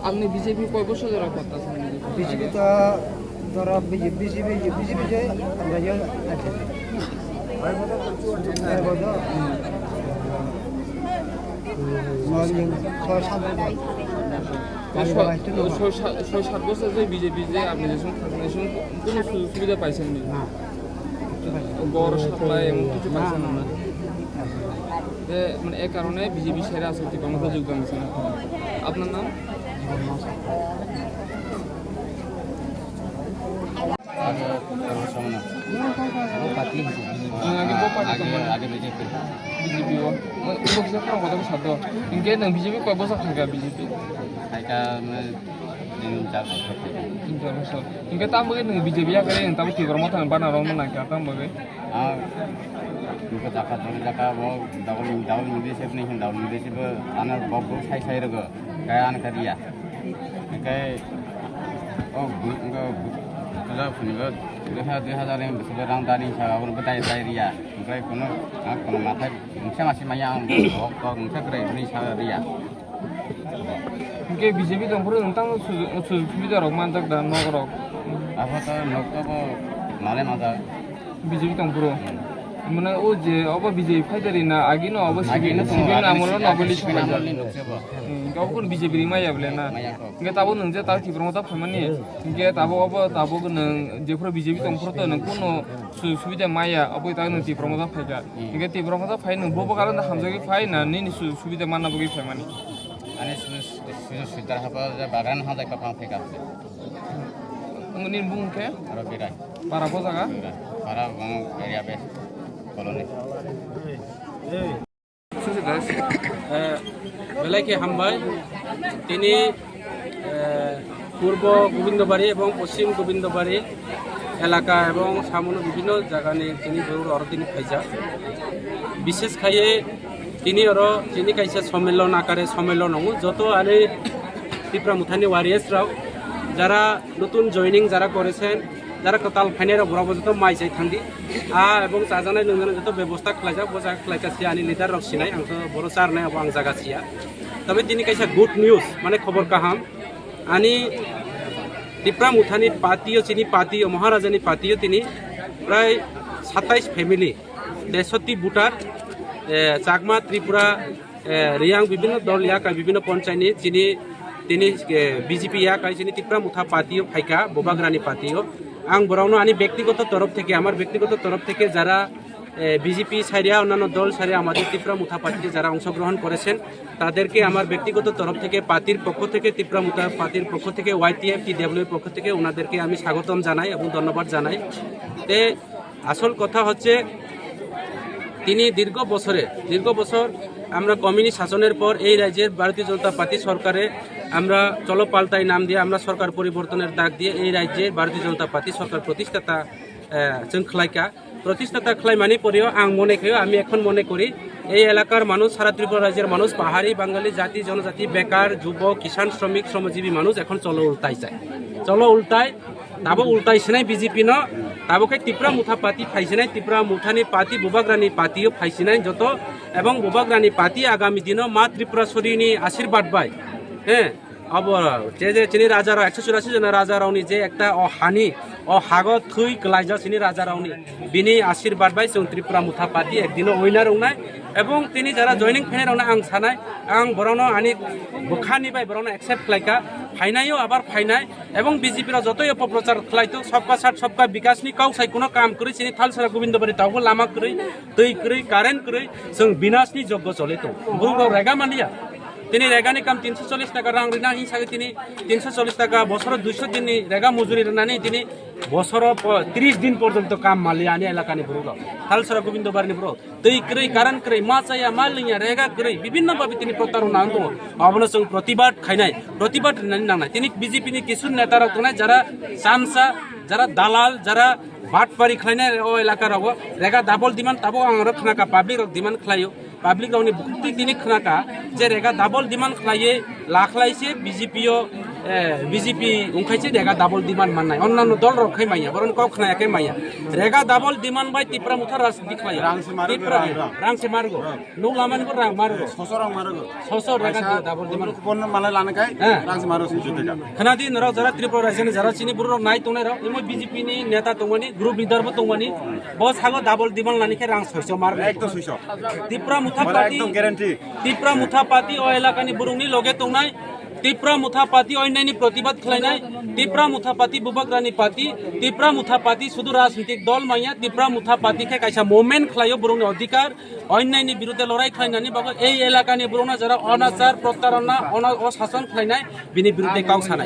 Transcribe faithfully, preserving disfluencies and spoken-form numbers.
আপনি বিজেপি কয় বছর ধরে করতেছেন? বিজেপি তো ধরো বিজেপি, বিজেপি, বিজেপি যে আমরা ইয়ে আছে। ছয় সাত বছর। তো ছয়, ছয় সাত, ছয় সাত বছর যে বিজেপি যে আপনি যে সময় থাকছেন, এই সময় কোনো সুযোগ সুবিধা পাইছেন না? না। বড় সাপ্লাই এমন কিছু পাইছেন না? না। যে, মানে, এ কারণে বিজেপি ছেড়ে আসলে টিপামুঠা যোগদান দিচ্ছেন আপনি। আপনার নাম? Ago, ago, sama na. Ago party. Ah, ago party. Ago, ago B J P. B J P o. Mo, mo kisa karo kotor sado. Inke nang B J P koi bosa khaika B J P? Khaika, mo, tin char bochor khaika. Tin char bochor. Inke tamo ke nang B J P ya kare nang tamo Tipra Motha bana rong nang kya tamo ke? Ah, inke jaka, jaka, jaka, bo, double, double English ni, double English bo, ana bo, bo sai sai rogo. Kaya ana kariya. Hingke o bu-, bo bu-, puja phungo dui hajar, dui hajar ni bwswk rang dari sa, abo bo dai, dai riya. Hingke kono, ang kono mathai mungsa masi maya ang bo, bo, bo mungsa kwrwi hwnwi sa riya. Hingke B J P tongphuru nwng tamo sujug, sujug subida rok manjak da nok rok? Abo to nok to bo male manjak. B J P tongphuru. Mane o je obo B J P phaidari na agino obo Agino C P M, tongo, C P M agino amolo C P M, nobo list C P M phaijak. Amolni nukse bo. Hmm, obo kun B J P ringmaya bole na. Maya kok. Hingke tabo nwng je tabo Tipra Motha phaimani. Hingke tabo obo tabo nwng jephuru B J P tongphuru to nwng kuno su-, subida maya obo tabo nwng Tipra Motha phaikha. Hmm. Hingke Tipra Motha phai nwng bobo karon da hamjagwi phai na nini su-, subida manna bagwi phaimani. Ani su-, su-, sujog sudar hapa bagan hamjak pa phang phaikha. Nwng nini bumung khe? Aro Birai. Para bo jaga? Birai. Para bang area base colony. Eh, belai khe hambai. Tini, eh, Purbo Gobindobari ebong Poschim Gobindobari elaka ebong samono bibhinno jagani tini borok aro tini phaijak. Bishesh khaiye tini oro tini kaisa sommilon akare sommilon wngo. Joto ani Tipra Mothani warriors rok jara notun joining jara korechen, jara kwtal phainai rok borok bo joto mai chai thangdi. Ah, ebong chajaknai nungjaknai joto bebosta khlaijak, bo jaga khlaikha se ani leader rok sinai, ang to boro charnai abo ang jaga siya. Tabe tini kaisa good news, mane khobor kaham. Ani Tipra Mothani party o, chini party o, Maharajani party o tini prai satais family, tesoti voter, eh, Chakma, Tripura, eh, Riyang bibhinno dol ya kai bibhinno ponchayni chini tini, eh, B J P ya kai chini Tipra Motha party o phaikha, Bubagrani party o. Ang borokno ani bektigoto torof theke, amar bektigoto torof theke jara, eh, B J P saria, onnanno dol saria, amader Tipra Motha party jara ongshogrohon korechen, taderke amar bektigoto torof theke, partyr pokkho theke, Tipra Motha partyr pokkho theke, Y T F, T W pokkho theke onaderke ami sagotom janai ebong dhonnobad janai. Te আসল কথা হচ্ছে, তিনি দীর্ঘ বছরে, দীর্ঘ বছর আমরা কমিউনিস্ট শাসনের পর এই রাজ্যের ভারতীয় জনতা পার্টি সরকারে আমরা চলো পাল্টাই নাম দিয়ে আমরা সরকার পরিবর্তনের ডাক দিয়ে এই রাজ্যে ভারতীয় জনতা পার্টি সরকার প্রতিষ্ঠাতা, আহ, जों ख्लाइका। প্রতিষ্ঠাতা ख्लाइमाনি পরেও আং মনে করি, আমি এখন মনে করি এই এলাকার মানুষ, সারা ত্রিপুরা রাজ্যের মানুষ, পাহাড়ি, বাঙালি, জাতি, জনজাতি, বেকার, যুবক, কিষাণ, শ্রমিক, শ্রমজীবী মানুষ এখন চলো উল্টাই চায়। চলো উল্টাই Tabo ultai sinai B J P no, tabo khe Tipra Motha party phai sinai, Tipra Mothani party, Bubagrani party o phai sinai joto, ebong Bubagrani party agami dino ma Tripura Sori ni ashirbad bai, he, abo je je chini raja rok, ekso churashi jona raja rok ni je ekta o hani, o hago thui kwlaijak chini raja rok ni, bini ashirbad bai chwng Tripura Motha party ekdino winner wngnai, ebong tini jara joining phainai rok no ang sanai, ang borok no ani bwkha ni bai borok no accept khlaikha, phainai o abar phainai, Ebong B J P rok joto opoprochar khlai tongo, sabka saath sabka bikas ni kok sai kuno kam kwrwi, chini Thalsara Gobindabari tabuk lama kwrwi, twi kwrwi, current kwrwi, chwng binas ni joggo choli tongo. Borok rok rega manliya. Tini rega ni kam tinso chollish taka rang rina hwnwi sagwi tini tinso chollish taka bosoro duiso din ni rega mojuri rinani tini bosoro po-, tris din porjonto kam manliya ani elaka ni borok rok. Thalsara Gobindabari ni borok. Twi kwrwi, current kwrwi, ma chaya, ma lwngya, rega kwrwi, bibinno babi tini protarona wng tongo. Abono chwng protibad khainai, protibad rinani nangnai. Tini B J P ni kisu neta rok tongnai, jara chamsa, jara dalal, jara batpari khlainai o elaka rogo. Rega double demand, tabuk ang oro khnakha, public rok demand khlaio. Public rokni bukhuk twi tini khnakha je rega double demand khlaiwi lakhlaise B J P o Eh, B J P wngkhaise rega double demand mannai. Onnano dol rok khai manya, boron kok khna khai manya. Rega double demand bai Tipra Motha rajniti khlai. Rang se margo, Tipra, rang, rang. Rang se margo. Rang. Nuk lamani bo rang margo. Soso rang margo. Soso rega Kaisa double demand. Bono mala lana kai, Eh. Rang se margo sing juta ka. Khna di norok jara Tripura rajyani jara chini buru rok nai tongnai rok, emo B J P ni neta tongmani, group leader bo tongmani. Bo sago double demand lani khe rang soiso margo. Ekdom soiso. Tipra Motha Mala Party. Ekdom guarantee. Tipra Motha Party o elakani borokni loge tongnai, Tipra Motha Party onnaini protibad khlainai, Tipra Motha Party bubagrani party, Tipra Motha Party sudu rajnitik dol manya, Tipra Motha Party khe kaisa movement khlaio borokni odhikar, onnaini biruddhe lorai khlainani bagwi ei elakani borokno jara onachar, protarona, ona-, osason khlainai, bini biruddhe kok sanai.